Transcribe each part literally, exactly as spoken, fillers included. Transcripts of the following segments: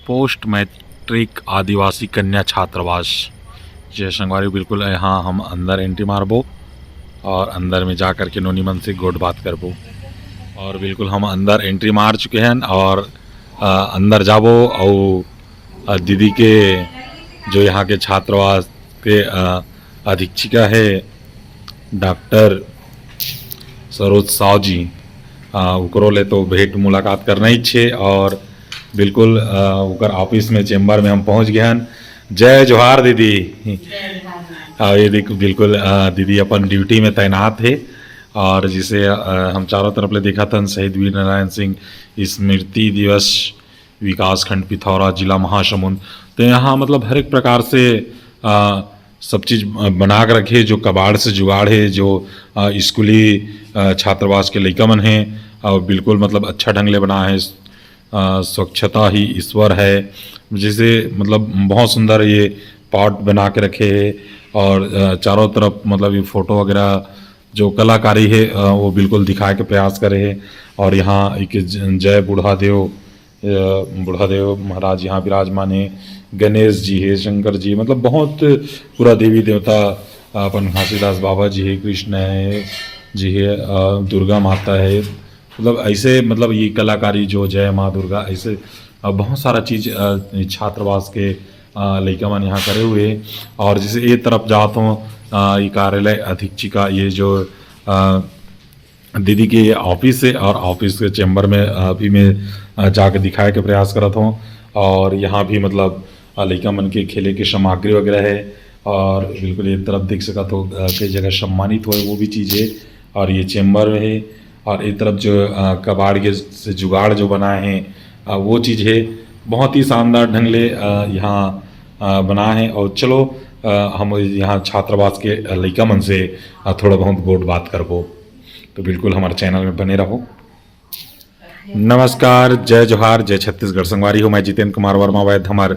Post metric आदिवासी कन्या छात्रावास। जय संगवारी, बिल्कुल यहाँ हम अंदर एंट्री मारबो और अंदर में जा करके नोनी मन से गोठ बात करबो। और बिल्कुल हम अंदर एंट्री मार चुके हैं और अ, अंदर जाबो और अ, दीदी के जो यहाँ के छात्रावास के अ, अधीक्षिका है डॉक्टर सरोज साव जी, अ, उकरो ले तो भेंट मुलाकात करना ही छे और बिल्कुल अ, उकर ऑफिस में, चेम्बर में हम पहुँच गए हैं। जय जोहार दीदी। और ये देख, बिल्कुल अ, दीदी अपन ड्यूटी में तैनात है और जिसे अ, हम चारों तरफ ले देखा था शहीद वीर नारायण सिंह स्मृति दिवस, विकास खंड पिथौरा, जिला महासमुंद। तो यहाँ मतलब हर एक प्रकार से अ, सब चीज अ, बना के रखे, जो कबाड़ से जुगाड़ है, जो अ, स्कूली अ, छात्रावास के लइका मन हैं, और बिल्कुल मतलब अच्छा ढंग ले बना है। अ, स्वच्छता ही ईश्वर है, जैसे मतलब बहुत सुंदर ये पॉट बना के रखे हैं और अ, चारों तरफ मतलब ये फोटो वगैरह जो कलाकारी है अ, वो बिल्कुल दिखाए के प्रयास करे हैं। और यहाँ एक ज-, जय बूढ़ा देव, अ, बूढ़ा देव महाराज यहाँ विराजमान है, गणेश जी है, शंकर जी, मतलब बहुत पूरा देवी देवता, अपन घासीदास बाबा जी है, कृष्ण है जी है, अ, दुर्गा माता है, मतलब ऐसे मतलब ये कलाकारी जो जय माँ दुर्गा, ऐसे अ, बहुत सारा चीज अ, छात्रावास के अ, लइका मन यहाँ करे हुए हैं। और जैसे ये तरफ जात हों, अ, ये कार्यालय अधीक्षिका, ये जो अ, दीदी के ऑफिस है और ऑफिस के चेम्बर में अभी मैं अ, जाके दिखाए के प्रयास करत हों। और यहाँ भी मतलब अ, लइका मन के खेले के सामग्री वगैरह है। और बिल्कुल ये तरफ देख सकत हो, अ, कई जगह सम्मानित होए वो भी चीज़ है। और ये चेम्बर है और ये तरफ जो अ, कबाड़ के से जुगाड़ जो बनाए हैं, अ, वो चीज़ है। बहुत ही शानदार ढंग ले अ, यहाँ अ, बना है। और चलो अ, हम यहाँ छात्रावास के लइका मन से अ, थोड़ा बहुत गोठ बात करबो। तो बिल्कुल हमारे चैनल में बने रहो। नमस्कार, जय जोहार, जय छत्तीसगढ़। संगवारी हो, मैं जितेंद्र कुमार वर्मा वैद, हमार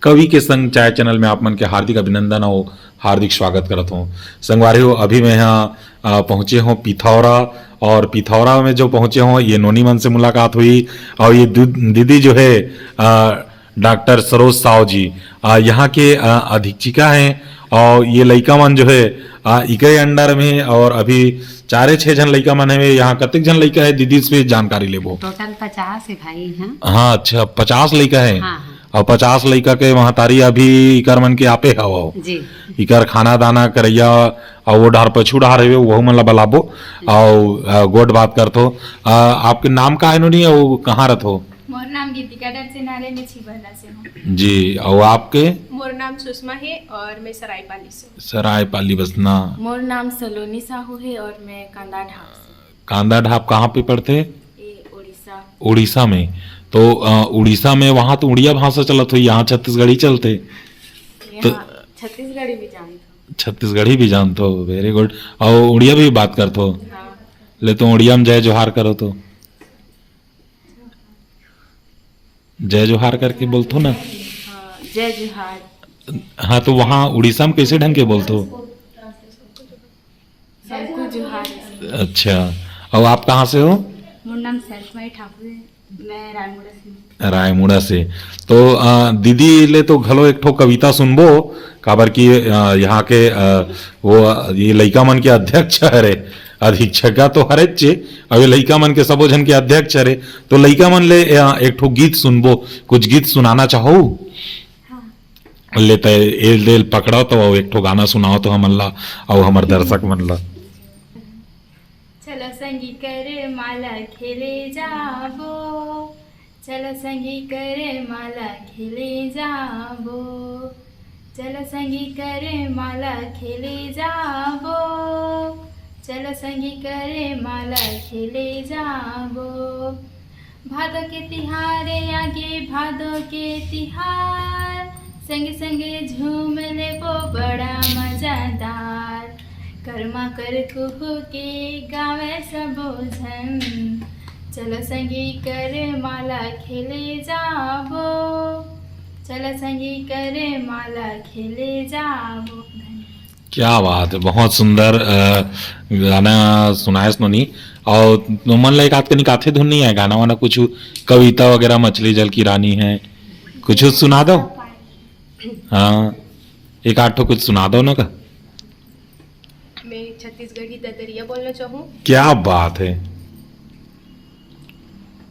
कवि के संग चाय चैनल में आप मन के हार्दिक अभिनंदन और हार्दिक स्वागत करत हूँ। संगवारी हो, अभी मैं यहाँ अ, पहुँचे हूँ पिथौरा, और पिथौरा में जो पहुँचे हूँ, ये नोनी मन से मुलाकात हुई और ये दु-, दीदी जो है अ, डॉक्टर सरोज साव जी अ, यहाँ के अ, अधीक्षिका हैं और ये लइका मन जो है अ, इकरे अंडर में है और अभी चारे छः झन लइका मन है। यहाँ कतेक झन लइका है दीदी, से जानकारी लेबो। टोटल पचास है भाई यहाँ। हाँ, अच्छा, पचास लइका है। हाँ, हाँ। और पचास लइका के महतारी अभी इकर मन के आपे हवो। जी। इकर खाना दाना करैया और वो डहर पछू डहर हवे, वहू मन ला बलाबो। और अ, गोठ बात करथो। अ, आपके नाम का है नोनी, और कहाँ रथो? मोर नाम गीतिका डरसेना हरे, मैं छिबहला से हूँ। जी, और आपके? मोर नाम सुषमा है और मैं सरायपाली से हूँ। सरायपाली बसना। मोर नाम सलोनी साहू है और मैं कांदा ढाब से। कांदा ढाब कहाँ पे पड़ते? ये उड़ीसा। उड़ीसा में। तो अ, उड़ीसा में वहाँ तो उड़िया भाषा चलत हो, यहाँ छत्तीसगढ़ी चलते। तो यहाँ छत्तीसगढ़ी भी जानते हो? छत्तीसगढ़ी भी जानते हो, वेरी गुड। और उड़िया भी बात करते हो? हाँ। ले तो उड़िया में जय जोहार करो तो। जय जोहार करके बोलथो ना। हाँ, जय जोहार। हाँ, तो वहाँ उड़ीसा में कैसे ढंग के बोलथो? सबको जोहार। अच्छा, और आप कहाँ से हो? मोर नाम सैलकुमारी ठाकुर है, मैं रायमुड़ा से हूँ। रायमुड़ा से। तो अ, दीदी ले तो घलो एक ठो कविता सुनबो, काबर कि अ, यहाँ के अ, वो अ, ये लइका मन के अध्यक्ष हरे, अधीक्षका तो हरेच चे, अब ये लइका मन के सबो झन के अध्यक्ष हरे। तो लइका मन ले अ, एक ठो गीत सुनबो, कुछ गीत सुनाना चाहो? हाँ। ले त ए दिल पकड़ो तो एक ठो गाना सुनाओ तो हमन ला, अउ हमर दर्शक मन ला। चलो संगी करे माला खेले जाबो, चलो संगी करे माला खेले जाबो, चलो संगी करे माला खेले जाबो, चलो संगी करे माला खेले जाबो। भादो के तिहार आगे, भादो के तिहार, संगे संगे झूम लेबो बड़ा मजादार। करमा कर कुहू के गावे सबो झन, चलो संगी कर माला खेले जाबो, चलो संगी कर माला खेले जाबो। धन्यवाद। क्या बात है, बहुत सुंदर अ, गाना सुनाए नोनी। और तुमन ला एक आध कनिक आथे धुन नहीं आए, गाना वाना कुछ, कविता वगैरह, मछली जल की रानी है? कुछ सुना दो। हाँ, एक आध ठो कुछ सुना दो ना का। मैं छत्तीसगढ़ी ददरिया बोलना चाहूँ। क्या बात है।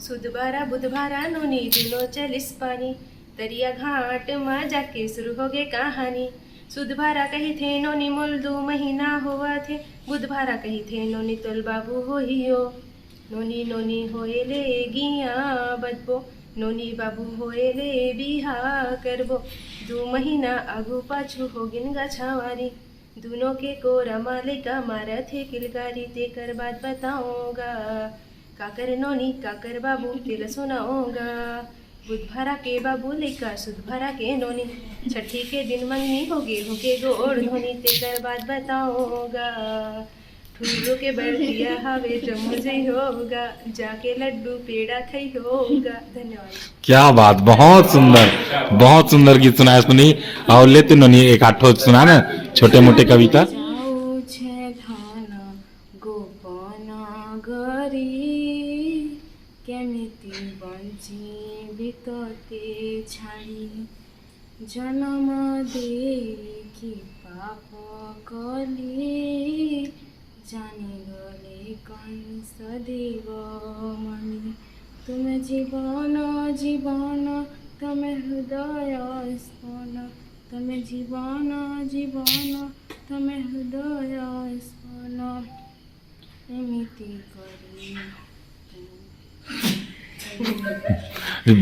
सुधभारा बुधभारा नोनी दुनो चलिस पानी, तरिया घाट म जाके शुरू होगे कहानी। सुधभारा कहिथे नोनी मोल दू महीना होवत हे, बुधभारा कहिथे नोनी तोल बाबू होही ओ। नोनी नोनी होए ले गिया बदबो, नोनी बाबू होए ले बिहा करबो। दू महीना आगू पाछू होगिन गा छावारी, दुनो के कोरा म लइका मारत हे किलकारी, तेकर बाद बताओं गा। काकर नोनी काकर बाबू तेला सुनाओं गा। बुधभारा के बाबू लइका सुधभारा के नोनी, छठी के दिन मंगनी होगे होगे गोड़ धोनी, तेकर बाद बताओं गा। ठुर्रो के बरतिया हवे जम्मो जई होगा, जाके लड्डू पेड़ा खई होगा। धन्यवाद। क्या बात, बहुत सुंदर, बहुत सुंदर गीत सुनाया सुनी। और लेते नोनी एक आध ठो सुना ना, छोटे मोटे कविता। जाऊ छे धान गोपन गरी, केमिति बंची बितते छाड़ी। जनम देखि पाप कली, जानि गले कंस देव मणि। तुम जीवन जीवन, तुम हृदय स्पन, तुम जीवन जीवन, तुम हृदय स्पन। एमिति करी।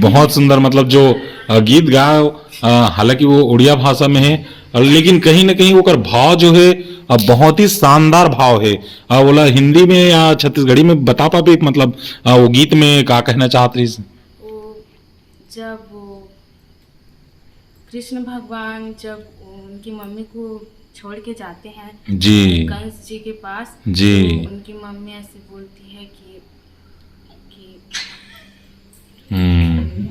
बहुत सुंदर, मतलब जो अ, गीत गाए, अ, हालांकि वो उड़िया भाषा में है, अ, लेकिन कहीं ना कहीं ओकर भाव जो है, अ, बहुत ही शानदार भाव है। अ, बोला हिंदी में या छत्तीसगढ़ी में बता पाबे, मतलब अ, वो गीत में का कहना चाहत रहिस? वो जब वो कृष्ण भगवान जब उनकी मम्मी को छोड़ के जाते हैं जी। कंस जी के पास, जी। तो उनकी मम्मी ऐसे बोलती है कि कि हम्म।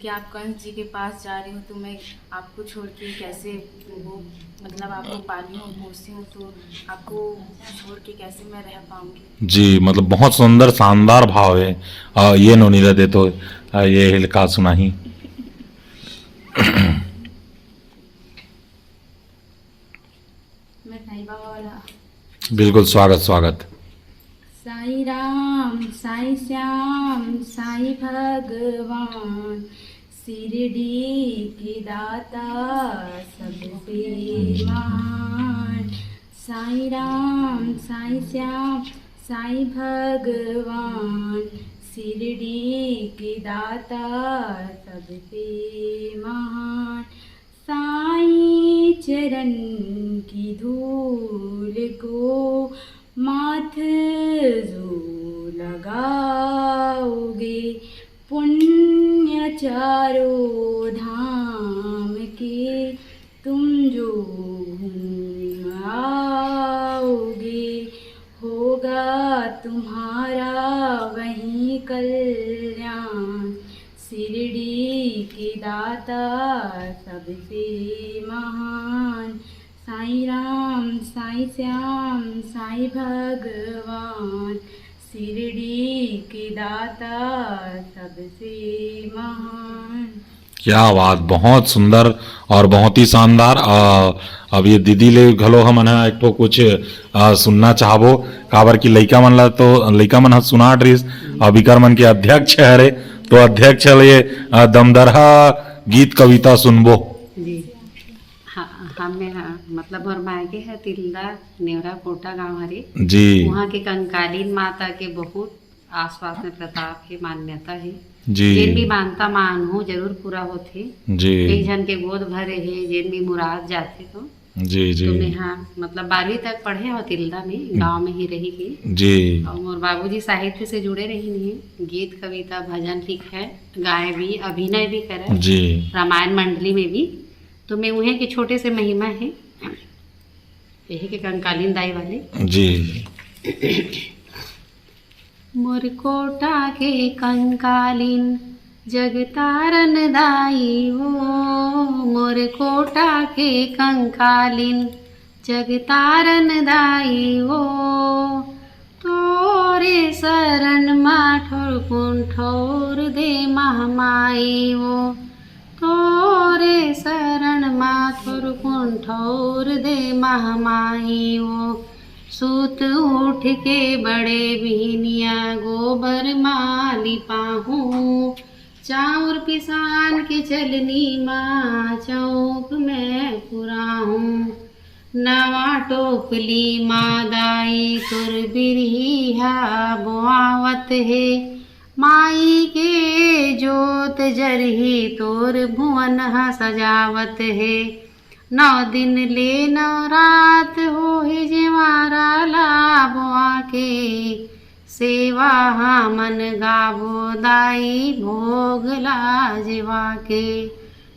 कि आप कंस जी के पास जा रहे हो, तो मैं आपको छोड़ के कैसे वो, मतलब आपको पाली हूँ पोसी हूँ, तो आपको छोड़ के कैसे मैं रह पाऊंगी। जी, मतलब बहुत सुंदर शानदार भाव है। आ, ये नोनी ला दे तो आ, ये हिलका सुनाही। मैं साईं बाबा वाला। बिल्कुल, स्वागत, स्वागत। साईं राम, साईं श्याम, साईं भगवान, शिरडी के दाता सबसे महान। साईं राम, साईं श्याम, साईं भगवान, शिरडी के दाता सबसे महान। साईं चरण की धूल को माथ जो लगाओगे, पुण्य चारों धाम के तुम जो घूम आओगे, होगा तुम्हारा वहीं कल्याण। शिरडी के दाता सबसे महान। साईं राम, साईं श्याम, साईं भगवान, शिरडी के दाता सबसे महान। क्या बात, बहुत सुंदर और बहुत ही शानदार। अ, अब ये दीदी ले घलो हमन ह एक ठो कुछ अ, सुनना चाहबो, काबर कि लइका मन ला तो लइका मन ह सुनात रहिस, अब इकर मन के अध्यक्ष हरे, तो अध्यक्ष ले अ, दमदरहा गीत कविता सुनबो। जी। हाँ, हमें, हाँ, मतलब मोर मायके है तिल्दा नेवरा कोटा गांव हरे। जी। वहाँ के कंकालीन माता के बहुत आसपास में प्रताप हे, मान्यता हे। जी। जेन भी मानता मान हो जरूर पूरा होथे। जी। कई झन के गोद भरे हे, जेन भी मुराद जाथे तो। जी, जी। तो मैं, हाँ, मतलब बारहवीं तक पढ़े हो तिल्दा में, गांव में ही रही के। जी। और मोर बाबूजी साहित्य से जुड़े रहिन हे, गीत, कविता, भजन लिखे, गाए भी, अभिनय भी करे। जी। रामायण मंडली में भी। तो मैं उहे के छोटे से महिमा हे, यही के कंकालीन दाई वाले। जी। मोर कोटा के कंकालीन जगतारन दाई वो, मोर कोटा के कंकालीन जगतारन दाई वो, तोर रे शरण मा ठोरकुन ठोर दे महमाई वो, तोरे शरण मा थोरकुन ठौर दे महमाई वो। सूत उठ के बड़े बिहनिया गोबर मा लिपाहूँ। चाउर पिसान के चलनी मा चौक में पुराहूँ। नवा टोपली मा दाई तोर बिरही हा बोआवत हे। माई के जोत जरही तोर भुवन ह सजावत हे। नौ दिन ले नौ रात होही जेवारा ला बोआ के। सेवा हमन गाबो दाई भोग ला जेवा के।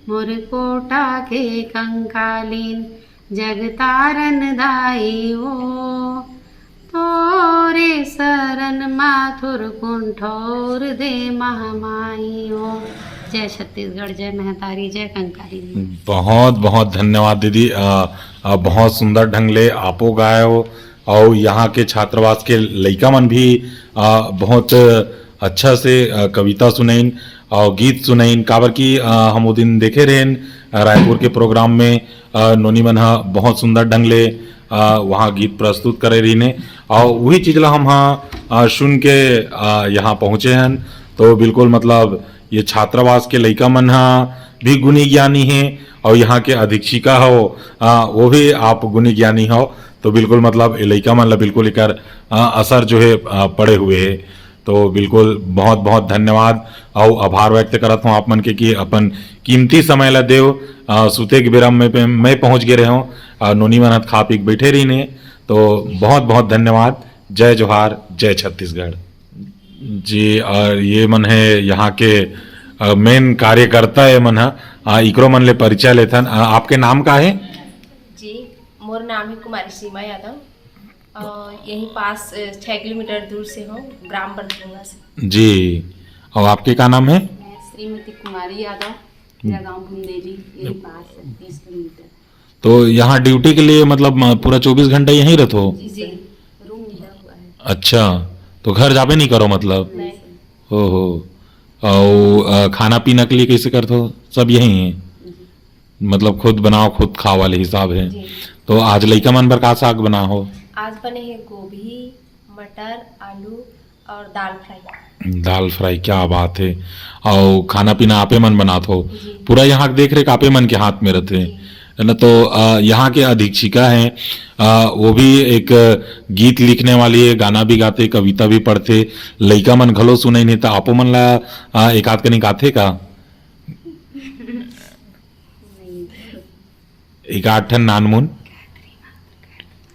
मोर कोटा के कंकालीन जगतारन दाई वो, तोरे शरण मा थोरकुन ठौर दे महमाई वो। जय छत्तीसगढ़, जय महतारी, जय कंकाली माँ। बहुत बहुत धन्यवाद दीदी। अ, अ, बहुत सुंदर ढंग ले आपो गायो, और यहाँ के छात्रावास के लइका मन भी अ, बहुत अच्छा से अ, कविता सुनइन और गीत सुनइन, काबर कि अ, हम वो दिन देखे रहेन अ, रायपुर के प्रोग्राम में अ, नोनी मन ह बहुत सुंदर ढंग ले अ, वहाँ गीत प्रस्तुत करे रहिने, और वही चीज ला हम ह अ, सुन के अ, यहाँ पहुँचे हन। तो बिल्कुल मतलब ये छात्रावास के लइका मन ह भी गुनी ज्ञानी हे, और यहाँ के अधीक्षिका हो अ, वो भी आप गुनी ज्ञानी हो। तो बिल्कुल मतलब ये लइका मन ला बिल्कुल एकर अ, असर जो है अ, पड़े हुए है। तो बिल्कुल बहुत बहुत धन्यवाद और आभार व्यक्त करत हूँ आप मन के कि अपन कीमती समय ला देव। अ, सुते के बेरा में पे-, मैं पहुँच गए रहे हूँ, अ, नोनी मन ह खा पी के बैठे रहिने। तो बहुत बहुत धन्यवाद। जय जोहार, जय छत्तीसगढ़। जी, और ये मन है यहाँ के अ, मेन कार्यकर्ता ये मन ह। अ, इकरो मन ले परिचय लेथन। अ, आपके नाम का है? जी, मोर नाम है कुमारी सीमा यादव। अ, यहीं पास, अ, छः किलोमीटर दूर से हूँ, ग्राम बरकुंगा से। जी, और आपके का नाम है? मैं श्रीमती कुमारी यादव, मेरा गांव बुंदेली, यहीं पास है, तीस किलोमीटर। तो यहाँ ड्यूटी के लिए मतलब अ, पूरा चौबीस घंटा यहीं रहते हो? जी, रूम मिला हुआ है। अच्छा, तो घर जाबे नहीं करो मतलब? नहीं। ओहो, और अ, खाना पीना के लिए कैसे करते हो? सब यहीं है? जी। मतलब खुद बनाओ खुद खाओ वाले हिसाब है। जी। तो आज लइका मन बर का साग बना हो? आज बने हैं गोभी, मटर, आलू और दाल फ्राई। दाल फ्राई, क्या बात है। और खाना पीना आपे मन बनात हो? जी। पूरा यहाँ के देख रेख आपे मन के हाथ में रहते हैं, जी। है ना? तो अ, यहाँ के अधीक्षिका हैं, अ, वो भी एक गीत लिखने वाली है, गाना भी गाते, कविता भी पढ़ते, लइका मन घलो सुनई नहीं, तो आपो मन ला अ, एक आध कनी गाथे का? एक आध ठन नानमुन,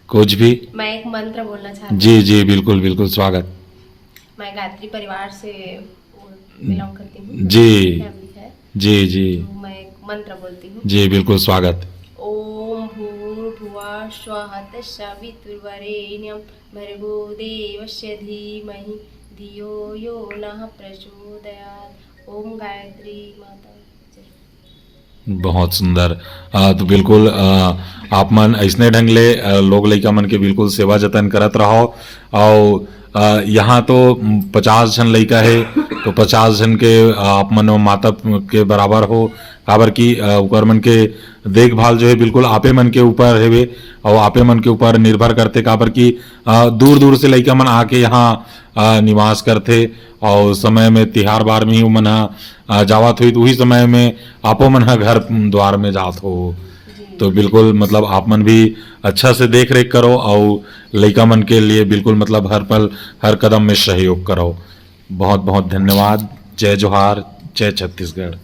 कुछ भी। मैं एक मंत्र बोलना चाहती हूँ। जी, जी, बिल्कुल, बिल्कुल, स्वागत। मैं गायत्री परिवार से बिलोंग करती हूँ। जी। फैमिली है। जी, जी। तो मैं एक मंत्र बोलती हूँ। जी, बिल्कुल, स्वागत। ओम भूर्भुवः स्वः तत्सवितुर्वरेण्यं भर्गो देवस्य धीमहि धियो यो नः प्रचोदयात्। ओम गायत्री माता। बहुत सुंदर। अ, तो बिल्कुल, अ, आप मन अइसने ढंग ले, अ, लोग लइका मन के बिल्कुल सेवा जतन करत रहो। और अ, यहाँ तो पचास झन लइका हे, तो पचास झन के, अ, आप मन माता के बराबर हो, काबर कि अ, ओकर मन के देखभाल जो है बिल्कुल आपे मन के ऊपर हेवे, और आपे मन के ऊपर निर्भर करथे, काबर कि अ, दूर दूर से लइका मन आके यहाँ अ, निवास करथे, और समय में तिहार बार में ही ओमन ह अ, जावत होही, तो उही समय में आपो मन ह घर द्वार में जात हो। जी। तो बिल्कुल मतलब आप मन भी अच्छा से देख रेख करो, और लइका मन के लिए बिल्कुल मतलब हर पल हर कदम में सहयोग करो। बहुत बहुत धन्यवाद। जय जोहार, जय छत्तीसगढ़।